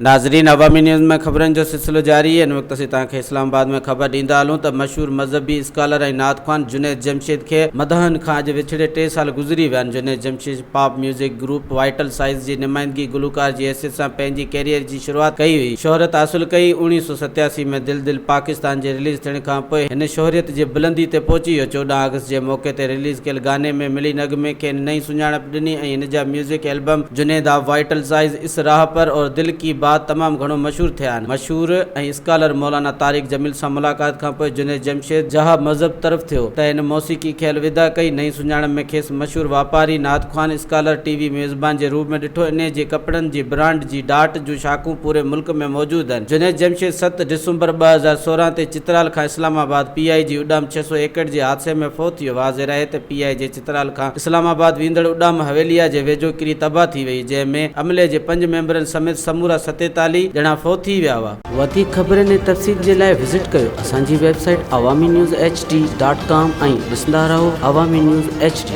ناظرين عوامي نيوز ۾ خبرن جو سلسلو جاري آهي ان وقت اسين توهان کي اسلام آباد ۾ خبر ڏيندا هلون ته مشهور مذهبي اسڪالر ۽ نعت خوان جنيد جمشيد کي مداحن کان اڄ وڇڙي ٽي سال گذري ويا آهن Junaid Jamshed pop music group vital size جي نمائندگي گلوڪار جي حيثيت سان پنهنجي ڪيريئر جي شروعات ڪئي هئي شهرت حاصل ڪئي 1987 ۾ دل دل پاڪستان جي رليز ٿيڻ کان پوء هن شهريت جي بلندي تي پهچي ويو 14 آگسٽ جي موقعي تي رليز ڪيل گاني ۾ ملي نغمي کين نئين سڃاڻپ ڏني ۽ هن جا music album Junaid of vital size اس راهه پر اور دل ڪي بات تمام گهڻو مشهور ٿيا آهن. مشهور ۽ اسڪالر مولانا طارق جميل سان ملاقات کان پوء جنيد جمشيد جاه مذهب طرف ٿيو ته هن موسيقي کي الوداع ڪئي. نئين سڃاڻپ ۾ کيس مشهور واپاري، نعت خوان، اسڪالر، ٽي وي ميزبان جي روپ ۾ ڏٺو. انهي جي ڪپڙن جي برانڊ جي ڊاٽ جون شاخون پوري ملڪ ۾ موجود آهن. جنيد جمشيد ست ڊسمبر 2016 تي چترال کان اسلام آباد پي آء جي اڏام 661 جي حادثي ۾ فوت ٿي ويو. واضح رهي ته پي آء جي چترال کان اسلام آباد ويندڙ اڏام حويليا جي ويجهو ڪري تباهه ٿي وئي، جنهن ۾ عملي جي پنج ميمبرن سميت سمورا 47 ڄڻا فوت ٿي ويا هئا. وڌيڪ خبرن ۽ تفصيل جي لاء وزٽ ڪيو اسان جي website Awami news H D dot com ۽ ڏسندا رهو عوامي نيوز ايڇ ڊي.